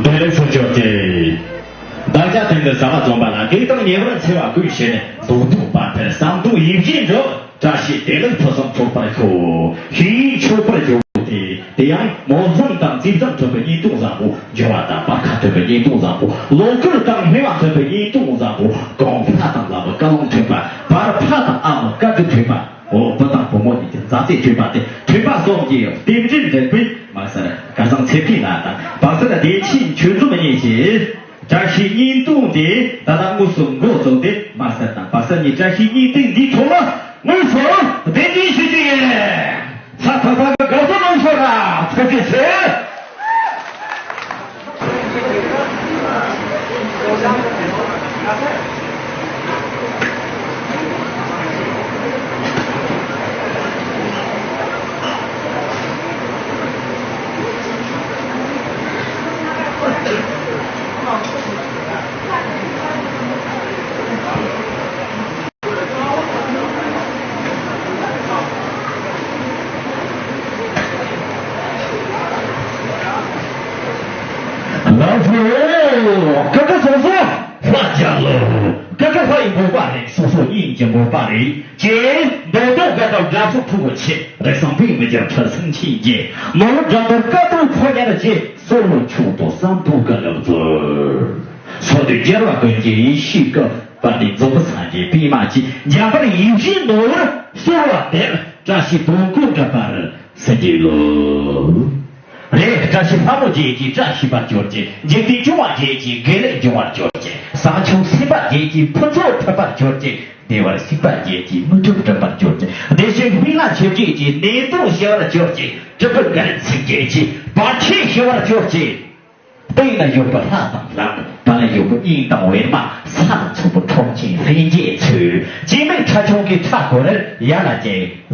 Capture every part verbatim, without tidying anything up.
བདེ་ལེགས་སུ་གྱུར་ཅིག། བདག་ཅག་དེང་འདིར་བྱ་བ་རྩོམ་པ་ལ་བགེགས་དང་ཉེ་བར་འཚེ་བ་ཀུན་ཞི་ནས། བཟློག་ལྡོག་པ་ཕར་བསམ་དོན་ཡིད་བཞིན་འགྲུབ། བཀྲ་ཤིས་བདེ་ལེགས་ཕུན་སུམ་ཚོགས་པར་ཤོག། ཞི་བའི་མཆོད་པར་འགྱུར་ཏེ། དེ་ཡང་མོས་བཟང་དང་མཛེས་བཟང་མཐུན་པའི་གཉེན་དོན་བཟང་པོ། འབྱོར་བ་དང་བར་ཁ་མཐུན་པའི་གཉེན་དོན་བཟང་པོ། བློ་འཁེལ་དང་སྨྲས་པ་མཐུན་པའི་གཉེན་དོན་བཟང་པོ། གོང་ས་དང་བླ་མའི་བཀའ་ལུང་མཐུན་པ། བར་ཕ་དང་ཨ་མའི་བཀའ་དྲིན་མཐུན་པ། འོ། བུ་དང་བུ་མོ་གཉིས་ཀྱི་མཛའ་བརྩེ་མཐུན་པ་སྟེ། མཐུན་པ་གསུམ་གྱི་རྟེན་འབྲེལ་འགྲིག་པའི། མ་གསར་སྐལ་བཟང་ཚེ་འཕེལ་ལགས་དང་། བག་གསར་བདེ་ཆེན་ཆོས་འཛོམས་གཉིས་ཀྱིས་བཀྲ་ཤིས་གཉེན་དོན་དེ་ད་ལྟ་དངོས་སུ་འགོ་བཙུགས་ཏེ། མ་གསར་དང་བག་གསར་གཉིས་བཀྲ་ཤིས་གཉེན་དོན་འདིའི་ཐོག་ལ་དངོས་སུ་གདན་འདྲེན་ཞུ་རྒྱུ་ཡིན། ས་ཐག་ཐག་གི་དགའ་བསུ་གནང་ཤོག་ར། ཐུགས་རྗེ་ཆེ། ལགས་སོ། སྐུ་ཕྲེང་སོ་སོ་ལྷ་རྒྱལ་ལོ། སྐུ་ཕྲེང་ལྷ་ཡི་འགོ་པ་རེད། སོ་སོ་གཉེན་གྱི་འགོ་པ་རེད། ཀྱེ། མདོ་དོན་དགའ་ཐོབ་དགྲ་ཕུག་ཕུག་གི་ཆེ། རིགས་བཟང་པོའི་མི་རྒྱ་ཁྲི་སེང་ཆེན་རྒྱལ། ནོར་ལུག་འགྲན་བསྡུར་དཀའ་ཐུབ་ཕོ་ཉ་ར་ཆེ། སོ་ལོ་མཆོག་ཏུ་བསམ་བློ་ག་ལ་བཙོར། སོ་དུ་རྒྱལ་བ་ཀུན་གྱི་ཡེ་ཤེས་སྐུ། དཔལ་ལྡན་རྫོགས་པའི་སངས་རྒྱས་པད་མ་སྐྱེས། འཇམ་དཔལ་ཡིད་བཞིན་ནོར་བུར་གསོལ་བ་འདེབས། བཀྲ་ཤིས་དོན་ཀུན་འགྲུབ་པར་སངས་རྒྱས་ལོ། རེད། བཀྲ་ཤིས་ལྷ་མོ་རྒྱལ་གྱིས་བཀྲ་ཤིས་པར་གྱུར་ཅིག། འཇིག་རྟེན་སྐྱོང་བ་རྒྱལ་གྱིས་དགེ་ལེགས་འབྱུང་བར་གྱུར་ཅིག། བཟང་ཕྱོགས་སེམས་དཔའ་རྒྱལ་གྱིས་ཕུན་ཚོགས་འགྲུབ་པར་གྱུར་ཅིག། བདེ་བར་གཤེགས་པ་རྒྱལ་གྱིས་དངོས་གྲུབ་འགྲུབ་པར་གྱུར་ཅིག། བདེ་གཤེགས་སྨན་བླ་ཆོས་རྒྱལ་གྱིས་ནད་གདོན་ཞི་བར་གྱུར་ཅིག། སྤྲུལ་སྐུ་མགར་ཚེ་རྒྱལ་གྱིས་བར་ཆད་ཞི་བར་གྱུར་ཅིག། སྟེང་ན་ཡོད་པའི་ལྷ་དང་ལྷ་མོ། བར་ན་ཡོད་པའི་གཉན་དང་ཝེར་མ། ས་ལ་ཚུད་པའི་འཁྲུག་ཅན་ལྷན་སྐྱེས་ཚོས། སྐྱེ་མེད་ཁྲ་ཆུང་གི་ཁྲ་ཁོ་རར་ཡར་ལ་བཅད་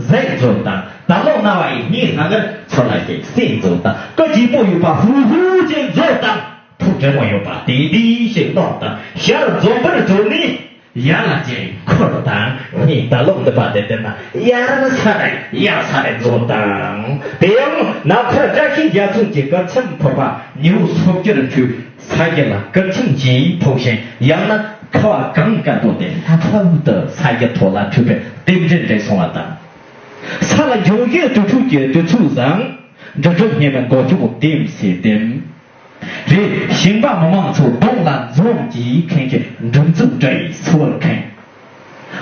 ཟས་མཛོད་དང་། ད་ལོ་ན་བ་ཡི་སྙིང་ལྷང་ངེར་ཚུར་ལ་བཅད་ཟས་མཛོད་དང་། སྐུ་སྐྱིད་པོ་ཡོད་པ་ཧུ་ཧུ་ཅན་མཛོད་དང་། ཕུག་དྲེད་མོ་ཡོད་པ་དེ་དེ་ཞིག་ལོག་དང་། ཞར་འཛོམས་པར་འཛོམས་ནས། ཡར་ལ་ཅིག་འཁོར་དང་། སྙིང་ད་ལོག་འདི་པ་དེ་དེ་ན་ཡར་ས་རེ་ཡར་ས་རེ་མཛོད་དང་། དེ་ཡང་ནམ་མཁར་བཀྲ་ཤིས་འཇའ་ཚོན་གྱི་གུར་ཆེན་ཕུབ་པ། ཉི་འོད་སོབ་ཀྱིར་འཁྲུས། ས་གཞི་ལ་གུར་ཆེན་གྱིས་ཕུབ་ཤིང་། ཡང་ན་ཁ་བ་གངས་དཀར་པོ་དེ་ལྷབ་ལྷབ་ཏུ་ས་གཞི་ཐོག་ལ་འཁྲུས་པའི་རྟེན་འབྲེལ་འགྲིག་སོང་བ་དང་། ས་ལ་འབྱུང་བཞིའི་དུར་ཁྲོད་ཀྱི་དུས་ཚོད་བཟང་། འབྲུ་གྲོགས་སྙེ་མའི་མགོ་ལྕོག་ལྡེམ་སེ་ལྡེམ། རེད། ཞིང་པ་མི་མང་ཚོ་སྡོང་ལ་འཛུམ་གྱིས་ཁེངས་ཤིང་། འབྲུ་མཛོད་འདྲ་ཡི་སོལ་ཁེངས།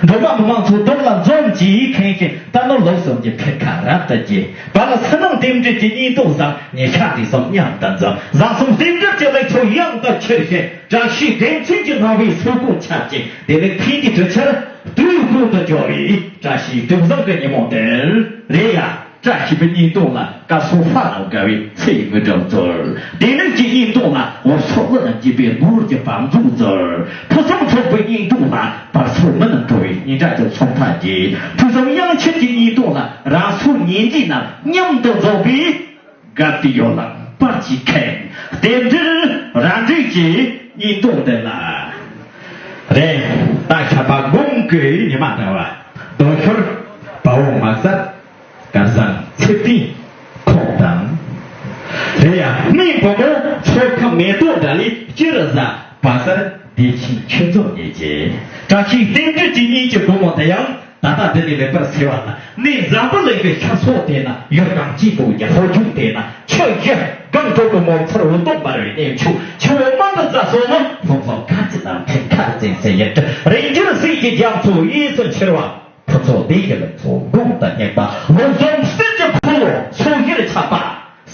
འབྲོག་པ་མི་མང་ཚོ་སྡོང་ལ་འཛུམ་གྱིས་ཁེངས་ཤིང་། རྟ་ནོར་ལུག་གསུམ་གྱི་འཕེལ་ཁ་རབ་ཏུ་རྒྱས། བར་ལ་ཕྱི་ནང་རྟེན་འབྲེལ་གྱི་གཉེན་དོན་བཟང་། ཉེ་ཆར་དུས་གསུམ་མཉམ་དུ་འཛོམས། བཟང་གསུམ་རྟེན་འབྲེལ་གྱི་ལེགས་ཚོགས་ཡང་དུ་འཁྱིལ་ཞིང་། བཀྲ་ཤིས་དགེ་མཚན་གྱི་སྣང་བས་སོ་ཀུན་ཁྱབ་ཅིང་། བདེ་ལེགས་ཕན་བདེའི་གྲུ་ཆར་དུས་ཀུན་ཏུ་འཇོ་བའི་བཀྲ་ཤིས་དུས་བཟང་གི་ཉིན་མོ་འདིར། རེད་ཡ། བཀྲ་ཤིས་པའི་གཉེན་དོན་ལ་སྐལ་བཟང་ལྷ་རྣམས་དགའ་བའི་ཚེ་ཡི་དངོས་གྲུབ་སྩོལ། བདེ་ལེགས་ཀྱི་གཉེན་དོན་ལ་འོད་ཟེར་ཀླུ་རྣམས་འགྱེད་པའི་ནོར་གྱི་བང་མཛོད་སྩོལ། ཕུན་སུམ་ཚོགས་པའི་གཉེན་དོན་ལ་བར་སོགས་མི་རྣམས་སྤྲོ་བའི་སྙན་གྲགས་ཀྱི་ཚོགས་མཐའ་རྒྱས། ཕུན་སུམ་ཡང་ཆེན་གྱི་གཉེན་དོན་ལ་རང་སོའི་གཉེན་སྡེ་རྣམས་མཉམ་དུ་རྫོགས་པའི་དགའ་བདེའི་ཡོ་ལང་སྤར་གྱིས་ཁེངས། རྟེན་འབྲེལ་རབ་འབྲིང་གི་གཉེན་དོན་འདི་ལ། རེད། ད་ཁྱབ་པ་དགུང་གི་ཉི་མ་ཟླ་བ། དུང་ཕྱུར་དཔའ་བོ་མ་གསར། སྐལ་བཟང་ཚེ་བརྟན་ཁོང་དང་། རེད་ཡ། སྨན་བུ་མོ་མཚོ་ཁམས་མེ་ཏོག་འདྲ་ལས་སྤྱིར་བཟའ། བ་གསར་བདེ་ཆེན་ཆོས་རྫོང་ཉེ་བཅས། བཀྲ་ཤིས་རྟེན་འབྲེལ་གྱི་གཉེན་གྱི་སྒོ་མོ་དེ་ཡང་ད་ལྟ་འདི་ནས་ལེགས་པར་གསལ་བ་ལ། གནས་འཛམ་བུ་གླིང་གི་ཤར་ཕྱོགས་དེ་ན་ཡུལ་གངས་ཅན་པོ་ཡི་ལྷོ་ལྗོངས་དེ་ན། ཆུ་བཞི་སྒང་དྲུག་གི་ངོ་མཚར་འོད་སྟོང་འབར་བའི་གནས་མཆོག་ཆུ་བོ་མང་དུ་རྩྭ་སོགས་ནི། ལྷོ་ཕྱོགས་དཀར་གྱི་ལམ་མཐིལ་མཁར་བཙན་སའི་ཡུལ་གྲུ། རིན་འབྱོར་གསེར་གྱི་རྒྱ་མཚོ་གཡས་སུ་འཁྱིལ་བ། ཕུན་ཚོགས་ལྡན་གྱི་ལུགས་སྲོལ་དགུང་དུ་བསྙེགས་པ། ལོ་འཛོམས་གསེར་གྱི་འཁོར་ལོ་ཕྱོགས་བཞིར་ཆགས་པ།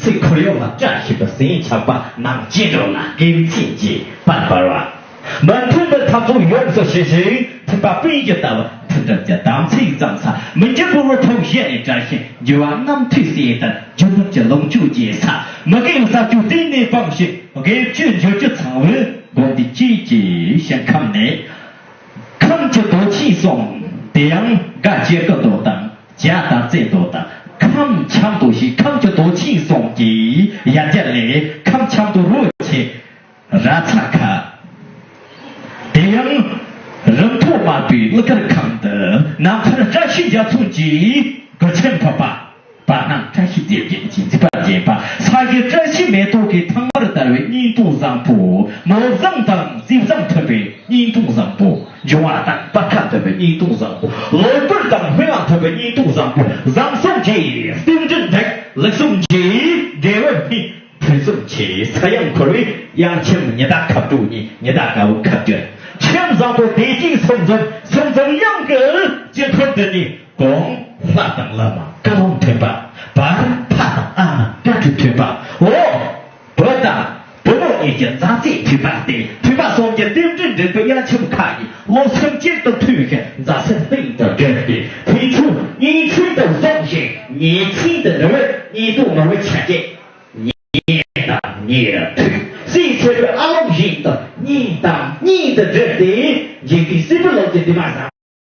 སའི་ཁོར་ཡུག་ལ་བཀྲ་ཤིས་པའི་ཟེར་ཆགས་པ། ནམ་སྐྱེ་འགྲོ་ལ་དགེ་མཚན་གྱི་དཔལ་འབར་བ། མི་མཐུན་པའི་འཐབ་རྩོད་ཡོངས་སུ་ཞི་ཞིང་། མཐུན་པ་དཔལ་གྱི་ལྟ་བ་མཐུན་སྒྲིལ་གྱི་དམ་ཚིག་གཙང་ས། མི་འགྱུར་བའི་ཕུགས་བཞི་ནས་དྲན་ཞིང་། འགྱུར་བ་རྣམ་ཐོས་སྲས་ལྟར་སྒྱུ་ལུས་ཀྱི་ལོངས་སྤྱོད་རྒྱས་ས། མི་དགེ་བའི་ས་བཅུད་གཏིང་ནས་སྤངས་ཤིང་། དགེ་བཅུའི་འབྱོར་བཅུ་ཚང་བའི་དགོན་སྡེ་བཅས་ཀྱི་ཞིང་ཁམས་ནས། ཁམས་ཀྱི་རྡོ་ཆེན་གསུམ། དེ་ཡང་སྒ་སྐྱེ་དགུའི་རྡོ་དང་། བྱ་དང་རྩེའི་རྡོ་དང་། ཁམས་ཁྱམས་རྡོ་ཞེས་ཁམས་ཀྱི་རྡོ་ཆེན་གསུམ་གྱི་ཡ་གྱལ་ལས། ཁམས་ཁྱམས་རྡོ་རོ་ཆེ་ར་ཚ་ཁ། དེ་ཡང་རི་མཐོ་དམར་པོའི་གླུ་གར་ཁང་དུ། ནམ་མཁར་བཀྲ་ཤིས་འཇའ་ཚོན་གྱི་གུར་ཆེན་ཕུབ་པ། པ་རྣམས་བཀྲ་ཤིས་རྫས་བརྒྱད་ཀྱི་མཛེས་པ་བརྗོད་པ། ས་གཞི་བཀྲ་ཤིས་མེ་ཏོག་གི་ཐང་མར་དར་བའི་བརྙན་ཐུང་བཟང་པོ། མོ་བཟང་དང་རྫི་བཟང་མཐུན་པའི་བརྙན་ཐུང་བཟང་པོ། འབྱུང་བ་དང་སྤར་ཁ་མཐུན་པའི་བརྙན་ཐུང་བཟང་པོ། གློ་བུར་དང་སྨེ་བ་མཐུན་པའི་བརྙན་ཐུང་བཟང་པོ། བཟང་གསུམ་གྱི་རྟེན་འབྲེལ་འགྲིག་ལུགས་གསུམ་གྱི་འབྲས་བུ་སྨིན། ཕུན་སུམ་ཆེ་ས་ཡང་འཁོར་བའི་དབྱངས་ཁྱིམ་ཉི་ཟླ་ཁ་དྲུག་ཉིན་ཉི་ཟླ་དགའ་བོ་ཁ་བསྒྱུར། ཁྱིམ་བཟང་པོ་བདེ་སྐྱིད་སུམ་འཛོམས་སུམ་འཛོམས་དབྱངས་ཀྱི་དཀྱིལ་འཁོར་དུ་ནི། གོང་ལྷ་དང་བླ་མ་བཀའ་དབང་མཐུན་པ། བར་ཕ་དང་ཨ་མ་བཀའ་དྲིན་མཐུན་པ། འོག་བུ་དང་བུ་མོ་གཉིས་ཀྱི་མཛའ་བརྩེ་མཐུན་པ་སྟེ། མཐུན་པ་གསུམ་གྱི་རྟེན་འབྲེལ་འགྲིག་པའི་དབྱངས་ཁྱིམ་ཁག་གིས་བློ་སེམས་གཅིག་ཏུ་མཐུན་ཞིང་མཛའ་སེམས་གཏིང་དུ་སྦྲེལ་ཏེ། ཐེག་མཆོག་གཉིས་ཆོས་དུ་བཟུང་ཞིང་ཉེ་ཚན་དུ་འགྲོ་བའི་གཉེན་དུ་མོ་བའི་ཆ་བྱད། ཉེ་དང་ཉེ་དུས་སྲས་ཆེ་བའི་ཨ་ལོང་བཞིན་དུ་གཉེན་དང་གཉེན་དུ་སྦྲེལ་ཏེ། འཇིག་རྟེན་སྲིད་པའི་ལོ་རྒྱུས་འདི་མ་བཟང་